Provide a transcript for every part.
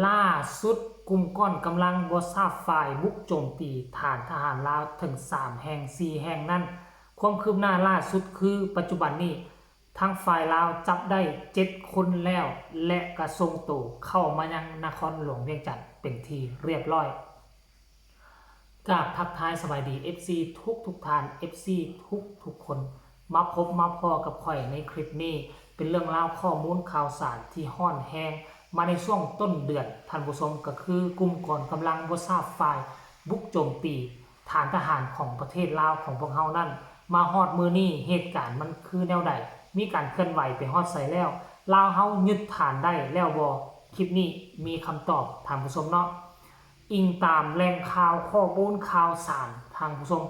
ລ່າສຸດ, ກຸ່ມກ້ອນກຳລັງບໍ່ຊາບຝ່າຍບຸກໂຈມຕີຖານທະຫານລາວເຖິງສາມແຫ່ງ ສີ່ແຫ່ງນັ້ນ. ຄວາມຄືບໜ້າລ່າສຸດຄື ປັດຈຸບັນນີ້ ທາງຝ່າຍລາວຈັບໄດ້ເຈັດຄົນແລ້ວ ແລະ ກະສົ່ງໂຕເຂົ້າມາຍັງນະຄອນຫຼວງວຽງຈັນເປັນທີ່ຮຽບຮ້ອຍ. ກາບທັກທາຍສະບາຍດີ ເອັຟຊີ ທຸກໆທ່ານ ເອັຟຊີ ທຸກໆຄົນ. ມາພົບມາພໍ້ກັບຂ້ອຍໃນຄລິບນີ້ ເປັນເລື່ອງລາວຂໍ້ມູນຂ່າວສານທີ່ຮ້ອນແຮງມາໃນຊ່ວງຕົ້ນເດືອນ, ທ່ານຜູ້ຊົມ, ກໍຄືກຸ່ມກ້ອນກຳລັງບໍ່ຊາບຝ່າຍບຸກໂຈມຕີຖານທະຫານຂອງປະເທດລາວຂອງພວກເຮົານັ້ນ. ມາຮອດມື້ນີ້ເຫດການມັນຄືແນວໃດ? ມີການເຄື່ອນໄຫວໄປຮອດໃສແລ້ວ? ລາວເຮົາຍຶດຖານໄດ້ແລ້ວບໍ່? ຄລິບນີ້ມີຄຳຕອບ, ທ່ານຜູ້ຊົມເນາະ. ອີງຕາມແຫຼ່ງຂ່າວຂໍ້ມູນຂ່າວສານ, ທ່ານຜູ້ຊົມ,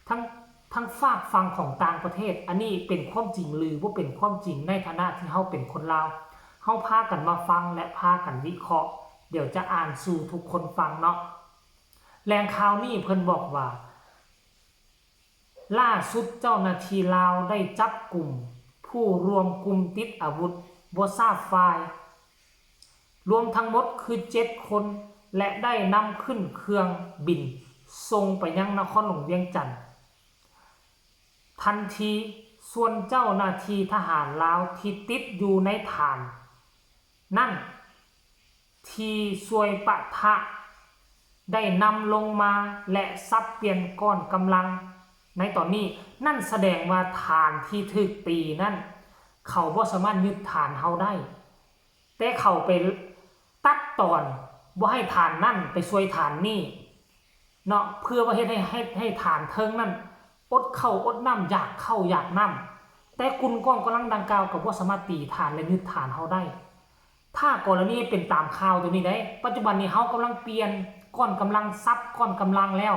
ທັງ ທັງຟາກຝັ່ງຂອງຕ່າງປະເທດ, ອັນນີ້ເປັນຄວາມຈິງ ຫຼື ບໍ່ເປັນຄວາມຈິງ? ໃນຖານະທີ່ເຮົາເປັນຄົນລາວ, ເຮົາພາກັນມາຟັງ ແລະ ພາກັນວິເຄາະ, ດຽວຈະອ່ານສູ່ທຸກຄົນຟັງເນາະ. ແຫຼ່ງຂ່າວນີ້ເພິ່ນບອກວ່າ ລ່າສຸດເຈົ້າໜ້າທີ່ລາວໄດ້ຈັບກຸມຜູ້ຮ່ວມກຸ່ມຕິດອາວຸດບໍ່ຊາບຝ່າຍ ລວມທັງໝົດຄືເຈັດຄົນ ແລະ ໄດ້ນຳຂຶ້ນເຄື່ອງບິນສົ່ງໄປຍັງນະຄອນຫຼວງວຽງຈັນທັນທີ. ສ່ວນເຈົ້າໜ້າທີ່ທະຫານລາວທີ່ຕິດຢູ່ໃນຖານນັ້ນ ທີ່ຊ່ວຍປະທະ ໄດ້ນຳລົງມາ ແລະ ສັບປ່ຽນກ້ອນກຳລັງໃນຕອນນີ້. ນັ້ນສະແດງວ່າຖານທີ່ຖືກຕີນັ້ນ ເຂົາບໍ່ສາມາດຍຶດຖານເຮົາໄດ້, ແຕ່ເຂົາໄປຕັດຕອນ ບໍ່ໃຫ້ຖານນັ້ນໄປຊ່ວຍຖານນີ້ເນາະ, ເພື່ອວ່າເຮັດໃຫ້ ໃຫ້ ໃຫ້ຖານເທິງນັ້ນອົດເຂົ້າອົດນ້ຳ, ຢາກເຂົ້າຢາກນ້ຳ, ແຕ່ກຸ່ມກ້ອນກຳລັງດັ່ງກ່າວກໍບໍ່ສາມາດຕີຖານ ແລະ ຍຶດຖານເຮົາໄດ້. ຖ້າກໍລະນີເປັນຕາມຂ່າວໂຕນີ້ເດ້, ປັດຈຸບັນນີ້ເຮົາກຳລັງປ່ຽນກ້ອນກຳລັງ, ສັບກ້ອນກຳລັງແລ້ວ,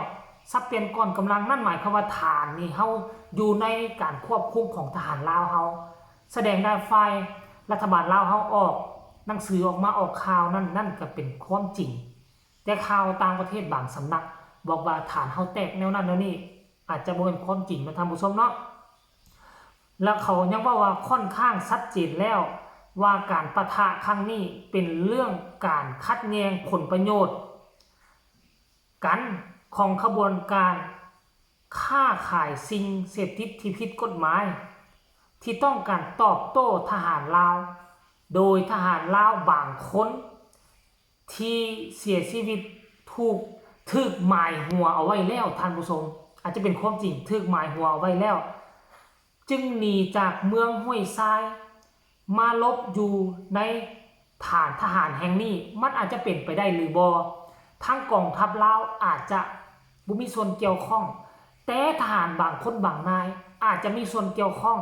ສັບປ່ຽນກ້ອນກຳລັງ, ນັ້ນໝາຍຄວາມວ່າຖານນີ້ເຮົາຢູ່ໃນການຄວບຄຸມຂອງທະຫານລາວເຮົາ. ສະແດງວ່າຝ່າຍລັດຖະບານລາວເຮົາອອກໜັງສືອອກມາອອກຂ່າວນັ້ນ, ນັ້ນກໍເປັນຄວາມຈິງ. ແຕ່ຂ່າວຕ່າງປະເທດບາງສຳນັກບອກວ່າຖານເຮົາແຕກແນວນັ້ນແນວນີ້, ອາດຈະບໍ່ແມ່ນຄວາມຈິງນະທ່ານຜູ້ຊົມເນາະ. ແລ້ວເຂົາຍັງເວົ້າວ່າຂ້ອນຂ້າງຊັດເຈນແລ້ວວ່າການປະທະຄັ້ງນີ້ເປັນເລື່ອງການຂັດແຍ່ງຜົນປະໂຫຍດກັນຂອງຂະບວນການຄ້າຂາຍສິ່ງເສບຕິດທີ່ຜິດກົດໝາຍ ທີ່ຕ້ອງການຕອບໂຕ້ທະຫານລາວ, ໂດຍທະຫານລາວບາງຄົນ ທີ່ເສຍຊີວິດຖືກ ຖືກໝາຍຫົວເອົາໄວ້ແລ້ວ, ທ່ານຜູ້ຊົມ, ອາດຈະເປັນຄວາມຈິງ, ຖືກໝາຍຫົວເອົາໄວ້ແລ້ວ, ຈຶ່ງໜີຈາກເມືອງຫ້ວຍຊາຍມາຫຼົບຢູ່ໃນຖານທະຫານແຫ່ງນີ້. ມັນອາດຈະເປັນໄປໄດ້ຫຼືບໍ່? ທາງກອງທັບລາວອາດຈະບໍ່ມີສ່ວນກ່ຽວຂ້ອງ, ແຕ່ທະຫານບາງຄົນບາງນາຍອາດຈະມີສ່ວນກ່ຽວຂ້ອງ,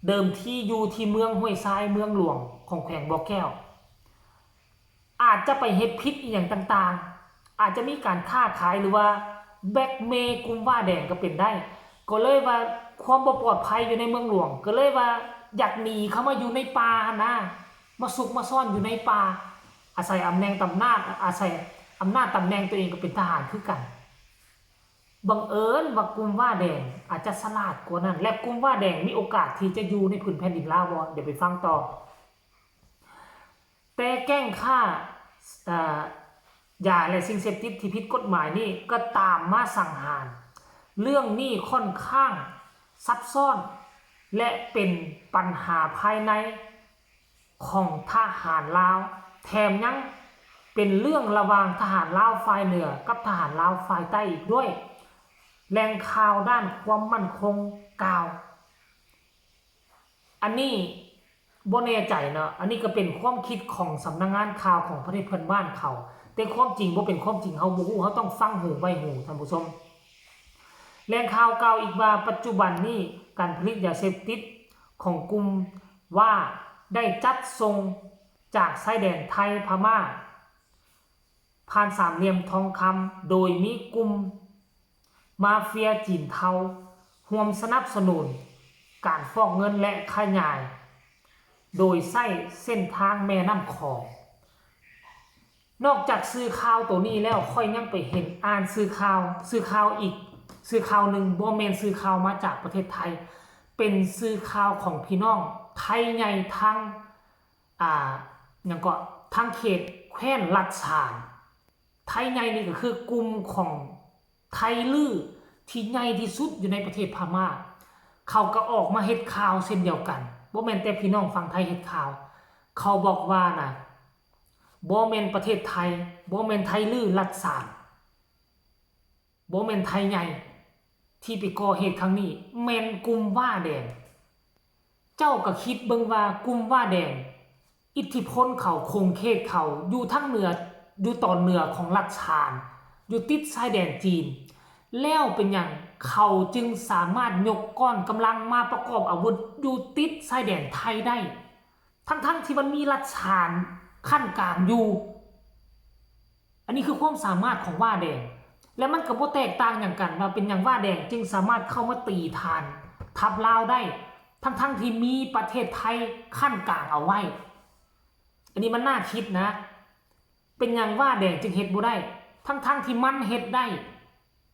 ເດີມທີຢູ່ທີ່ເມືອງຫ້ວຍຊາຍ, ເມືອງຫຼວງຂອງແຂວງບໍ່ແກ້ວ. ອາດຈະໄປເຮັດຜິດອີ່ຫຍັງຕ່າງໆ, ອາດຈະມີການຄ້າຂາຍ ຫຼືວ່າແບລັກເມກຸ່ມຫວ້າແດງກໍເປັນໄດ້. ກໍເລີຍວ່າຄວາມບໍ່ປອດໄພຢູ່ໃນເມືອງຫຼວງ, ກໍເລີຍວ່າຢາກໜີເຂົ້າມາຢູ່ໃນປ່າຫັ້ນນາ, ມາຊຸກມາຊ້ອນຢູ່ໃນປ່າ, ອາໄສອຳແໜ່ງຕຳນານ, ອາໄສອຳນາດຕຳແໜ່ງຕົວເອງກໍເປັນທະຫານຄືກັນ. ບັງເອີນວ່າກຸ່ມຫວ້າແດງອາດຈະສະຫຼາດກວ່ານັ້ນ ແລະ ກຸ່ມຫວ້າແດງມີໂອກາດທີ່ຈະຢູ່ໃນພື້ນແຜ່ນດິນລາວບໍ່? ດຽວໄປຟັງຕໍ່. ແຕ່ແກ້ງຄ້າ ເອີ ຢາ ແລະ ສິ່ງເສບຕິດທີ່ຜິດກົດໝາຍນີ້ກໍຕາມມາສັງຫານ. ເລື່ອງນີ້ຂ້ອນຂ້າງຊັບຊ້ອນ ແລະ ເປັນປັນຫາພາຍໃນຂອງທະຫານລາວ, ແຖມຍັງເປັນເລື່ອງລະຫວ່າງທະຫານລາວຝ່າຍເໜືອກັບທະຫານລາວຝ່າຍໃຕ້ອີກດ້ວຍ, ແຫຼ່ງຂ່າວດ້ານຄວາມໝັ້ນຄົງກ່າວ. ອັນນີ້ບໍ່ແນ່ໃຈເນາະ, ອັນນີ້ກໍເປັນຄວາມຄິດຂອງສຳນັກງານຂ່າວຂອງປະເທດເພື່ອນບ້ານເຂົາ, ແຕ່ຄວາມຈິງບໍ່ເປັນຄວາມຈິງ ເຮົາບໍ່ຮູ້, ເຮົາຕ້ອງຟັງຫູໄວ້ຫູ, ທ່ານຜູ້ຊົມ. ແຫຼ່ງຂ່າວກ່າວອີກວ່າ ປັດຈຸບັນນີ້ການຜະລິດຢາເສບຕິດຂອງກຸ່ມຫວ້າໄດ້ຈັດສົ່ງຈາກຊາຍແດນໄທພະມ້າ ຜ່ານສາມຫຼ່ຽມທອງຄຳ ໂດຍມີກຸ່ມມາເຟຍຈີນເທົາຮ່ວມສະໜັບສະໜູນການຟອກເງິນ ແລະ ຂະຫຍາຍໂດຍໃຊ້ເສັ້ນທາງແມ່ນ້ຳຂອງ. ນອກຈາກສື່ຂ່າວໂຕນີ້ແລ້ວ, ຂ້ອຍຍັງໄປເຫັນອ່ານສື່ຂ່າວ, ສື່ຂ່າວອີກ, ສື່ຂ່າວໜຶ່ງ ບໍ່ແມ່ນສື່ຂ່າວມາຈາກປະເທດໄທ, ເປັນສື່ຂ່າວຂອງພີ່ນ້ອງໄທໃຫຍ່ທາງ ອ່າ ຫຍັງເກາະ ທາງເຂດແຂ ແຜນລັດຊານ ໄທໃຫຍ່ນີ້ກໍຄືກຸ່ມຂອງໄທລື້ທີ່ໃຫຍ່ທີ່ສຸດຢູ່ໃນປະເທດພະມ້າ ເຂົາກໍອອກມາເຮັດຂ່າວເຊັ່ນດຽວກັນ. ບໍ່ແມ່ນແຕ່ພີ່ນ້ອງຝັ່ງໄທເຮັດຂ່າວ, ເຂົາບອກວ່ານະ ບໍ່ແມ່ນປະເທດໄທ, ບໍ່ແມ່ນໄທລື້ລັດຊານ, ບໍ່ແມ່ນໄທໃຫຍ່ທີ່ໄປກໍ່ເຫດຄັ້ງນີ້, ແມ່ນກຸ່ມຫວ້າແດງ. ເຈົ້າກໍຄິດເບິ່ງວ່າກຸ່ມຫວ້າແດງ ອິດທິພົນເຂົາ, ຂົງເຂດເຂົາ ຢູ່ທາງເໜືອ, ຢູ່ຕອນເໜືອຂອງລັດຊານ, ຢູ່ຕິດຊາຍແດນຈີນ, ແລ້ວເປັນຫຍັງເຂົາຈຶ່ງສາມາດຍົກກ້ອນກຳລັງມາປະກອບອາວຸດຢູ່ຕິດຊາຍແດນໄທໄດ້ ທັງໆທີ່ມັນມີລັດຊານຂັ້ນກາງຢູ່? ອັນນີ້ຄືຄວາມສາມາດຂອງຫວ້າແດງ ແລະ ມັນກໍບໍ່ແຕກຕ່າງຫຍັງກັນວ່າເປັນຫຍັງຫວ້າແດງຈຶ່ງສາມາດເຂົ້າມາຕີຖານທັບລາວໄດ້ ທັງໆທີ່ມີປະເທດໄທຂັ້ນກາງເອົາໄວ້. ອັນນີ້ມັນໜ້າຄິດນະ, ເປັນຫຍັງຫວ້າແດງຈຶ່ງເຮັດບໍ່ໄດ້ ທັງໆທີ່ມັນເຮັດໄດ້?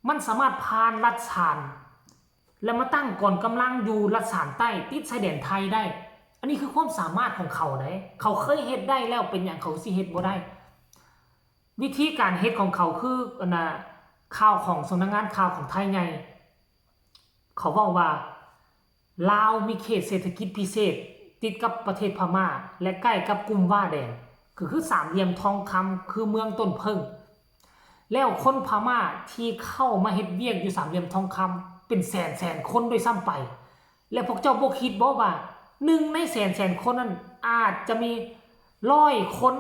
ມັນສາມາດຜ່ານລັດຊານ ແລະ ມາຕັ້ງກອງກຳລັງຢູ່ລັດຊານໃຕ້ ຕິດຊາຍແດນໄທໄດ້. ອັນນີ້ຄືຄວາມສາມາດຂອງເຂົາເດ້, ເຂົາເຄີຍເຮັດໄດ້ແລ້ວ ເປັນຫຍັງເຂົາຊິເຮັດບໍ່ໄດ້? ວິທີການເຮັດຂອງເຂົາຄື ອັນນ່າ ຂ່າວຂອງສຳນັກງານຂ່າວຂອງໄທໃຫຍ່ ເຂົາເວົ້າວ່າ ລາວມີເຂດເສດຖະກິດພິເສດຕິດກັບປະເທດພະມ້າ ແລະ ໃກ້ກັບກຸ່ມຫວ້າແດງ ກໍຄືສາມຫຼ່ຽມທອງຄຳ ຄືເມືອງຕົ້ນເຜິ້ງ. ແລ້ວຄົນພະມ້າທີ່ເຂົ້າມາເຮັດວຽກຢູ່ສາມຫຼ່ຽມທອງຄຳເປັນແສນໆຄົນດ້ວຍຊ້ຳໄປ. ແລະ ພວກເຈົ້າບໍ່ຄິດບໍວ່າ ໜຶ່ງໃນແສນໆຄົນນັ້ນ ອາດຈະມີຮ້ອຍຄົນ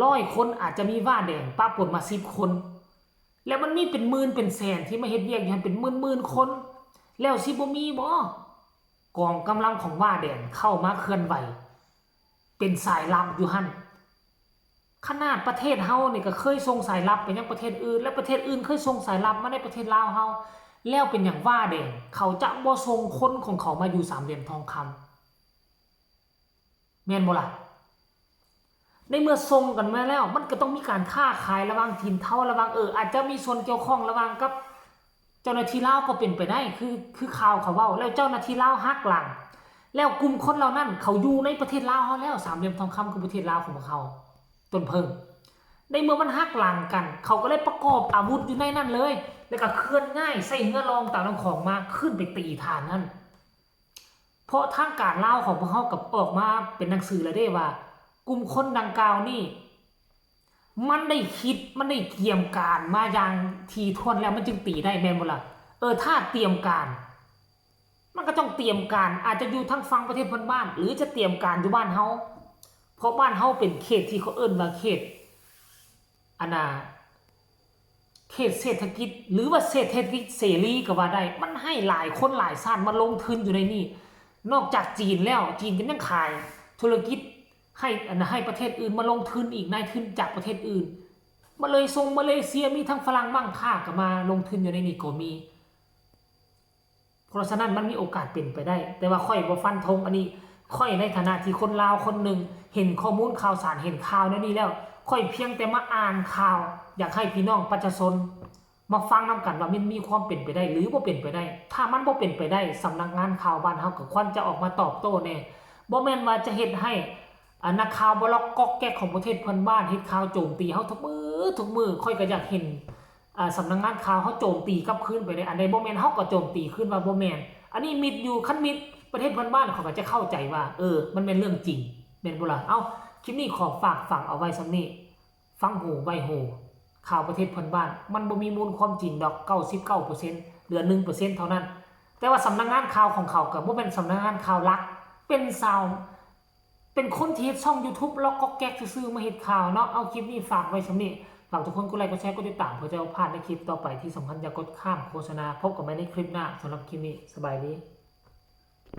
ຮ້ອຍຄົນອາດຈະມີຫວ້າແດງປະປົນມາສິບຄົນ ແລ້ວມັນມີເປັນໝື່ນເປັນແສນທີ່ມາເຮັດວຽກຢູ່ຫັ້ນເປັນໝື່ນໆຄົນ ແລ້ວຊິບໍ່ມີບໍ ກອງກຳລັງຂອງຫວ້າແດງເຂົ້າມາເຄື່ອນໄຫວເປັນສາຍລັບຢູ່ຫັ້ນ? ຂະໜາດປະເທດເຮົານີ້ກໍເຄີຍສົ່ງສາຍລັບໄປຍັງປະເທດອື່ນ ແລະ ປະເທດອື່ນເຄີຍສົ່ງສາຍລັບມາໃນປະເທດລາວເຮົາ ແລ້ວເປັນຫຍັງຫວ້າແດງເຂົາຈະບໍ່ສົ່ງຄົນຂອງເຂົາມາຢູ່ສາມຫຼ່ຽມທອງຄຳ? ແມ່ນບໍ່ລະ? ໃນເມື່ອສົ່ງກັນມາແລ້ວ ມັນກໍຕ້ອງມີການຄ້າຂາຍລະຫວ່າງຈີນເທົາ ລະຫວ່າງ ເອີ ອາດຈະມີສ່ວນກ່ຽວຂ້ອງລະຫວ່າງກັບເຈົ້າໜ້າທີ່ລາວກໍເປັນໄປໄດ້ ຄື ຄືຂ່າວເຂົາເວົ້າ. ແລ້ວເຈົ້າໜ້າທີ່ລາວຫັກຫຼັງ ແລ້ວກຸ່ມຄົນເຫຼົ່ານັ້ນເຂົາຢູ່ໃນປະເທດລາວເຮົາແລ້ວ ສາມຫຼ່ຽມທອງຄຳຄືປະເທດລາວຂອງພວກເຮົາ ຕົ້ນເຜິ້ງ. ໃນເມື່ອມັນຫັກຫຼັງກັນ ເຂົາກໍເລີຍປະກອບອາວຸດຢູ່ໃນນັ້ນເລີຍ ແລ້ວກໍເຄື່ອນຍ້າຍໃສ່ເຮືອລ່ອງຕາມລຳຂອງມາ ຂຶ້ນໄປຕີຖານນັ້ນ. ເພາະທາງການລາວຂອງພວກເຮົາກໍອອກມາເປັນໜັງສືແລ້ວເດ້ວ່າ ກຸ່ມຄົນດັ່ງກ່າວນີ້ ມັນໄດ້ຄິດ ມັນໄດ້ກຽມການມາຢ່າງຖີ່ຖ້ວນແລ້ວ ມັນຈຶ່ງຕີໄດ້ ແມ່ນບໍ່ລະ? ເອີ ຖ້າຕຽມການ ມັນກໍຕ້ອງຕຽມການ ອາດຈະຢູ່ທາງຝັ່ງປະເທດເພື່ອນບ້ານ ຫຼື ຈະຕຽມການຢູ່ບ້ານເຮົາ ເພາະບ້ານເຮົາເປັນເຂດທີ່ເຂົາເອີ້ນວ່າເຂດ ອັນນ່າ ເຂດເສດຖະກິດ ຫຼືວ່າເສດຖະກິດເສລີກໍວ່າໄດ້ ມັນໃຫ້ຫຼາຍຄົນຫຼາຍຊາດມາລົງທຶນຢູ່ໃນນີ້. ນອກຈາກຈີນແລ້ວ ຈີນກໍຍັງຂາຍທຸລະກິດໃຫ້ ອັນນ່າ ໃຫ້ປະເທດອື່ນມາລົງທຶນອີກ ນາຍທຶນຈາກປະເທດອື່ນ ມາເລີຍ ສົ່ງມາເລເຊຍ ມີທັງຝຣັ່ງມັ້ງຄ່າກໍມາລົງທຶນຢູ່ໃນນີ້ກໍມີ. ເພາະສະນັ້ນມັນມີໂອກາດເປັນໄປໄດ້ ແຕ່ວ່າຂ້ອຍບໍ່ຟັນທົງ ອັນນີ້ຂ້ອຍໃນຖານະທີ່ຄົນລາວຄົນໜຶ່ງ ເຫັນຂໍ້ມູນຂ່າວສານ ເຫັນຂ່າວແນວນີ້ແລ້ວ ຂ້ອຍພຽງແຕ່ມາອ່ານຂ່າວ ຢາກໃຫ້ພີ່ນ້ອງປະຊາຊົນມາຟັງນຳກັນວ່າມັນມີຄວາມເປັນໄປໄດ້ ຫຼື ບໍ່ເປັນໄປໄດ້. ຖ້າມັນບໍ່ເປັນໄປໄດ້ ສຳນັກງານຂ່າວບ້ານເຮົາກໍຄວນຈະອອກມາຕອບໂຕ້ແດ່ ບໍ່ແມ່ນວ່າຈະເຮັດໃຫ້ ອາ ນັກຂ່າວບລັອກກອກແກກຂອງປະເທດເພື່ອນບ້ານເຮັດຂ່າວໂຈມຕີເຮົາທຸກມື້ ທຸກມື້. ຂ້ອຍກໍຢາກເຫັນ ອາ ສຳນັກງານຂ່າວເຮົາໂຈມຕີກັບຄືນໄປເດ້ ອັນໃດບໍ່ແມ່ນເຮົາກໍໂຈມຕີຄືນວ່າບໍ່ແມ່ນ. ອັນນີ້ມິດຢູ່ ຄັນມິດປະເທດເພື່ອນບ້ານ ເຂົາກໍຈະເຂົ້າໃຈວ່າ ເອີ ມັນແມ່ນເລື່ອງຈິງ ແມ່ນບໍ່ລະ? ເອົ້າ ຄລິບນີ້ຂໍຝາກຝັງເອົາໄວ້ສ່ຳນີ້ ຟັງຫູໄວ້ຫູ. ຂ່າວປະເທດເພື່ອນບ້ານ ມັນບໍ່ມີມູນຄວາມຈິງດອກ ເກົ້າສິບເກົ້າເປີເຊັນ ເຫຼືອໜຶ່ງເປີເຊັນເທົ່ານັ້ນ. ແຕ່ວ່າສຳນັກງານຂ່າວຂອງເຂົາກໍບໍ່ແມ່ນສຳນັກງານຂ່າວຫຼັກ ເປັນຊາວ ເປັນຄົນທີ່ເຮັດຊ່ອງຢູທູບລັອກກອກແກກຊື່ໆ ມາເຮັດຂ່າວເນາະ. ເອົາ ຄລິບນີ້ຝາກໄວ້ສ່ຳນີ້ ຝາກທຸກຄົນກົດໄລ ກົດແຊ ກົດຕິດຕາມ ເພື່ອຈະບໍ່ພາດໃນຄລິບຕໍ່ໄປ. ທີ່ສຳຄັນ ຢ່າກົດຂ້າມໂຄສະນາ. ພົບກັນໃໝ່ໃນຄລິບໜ້າ. ສຳລັບຄລິບນີ້ ສະບາຍດີ.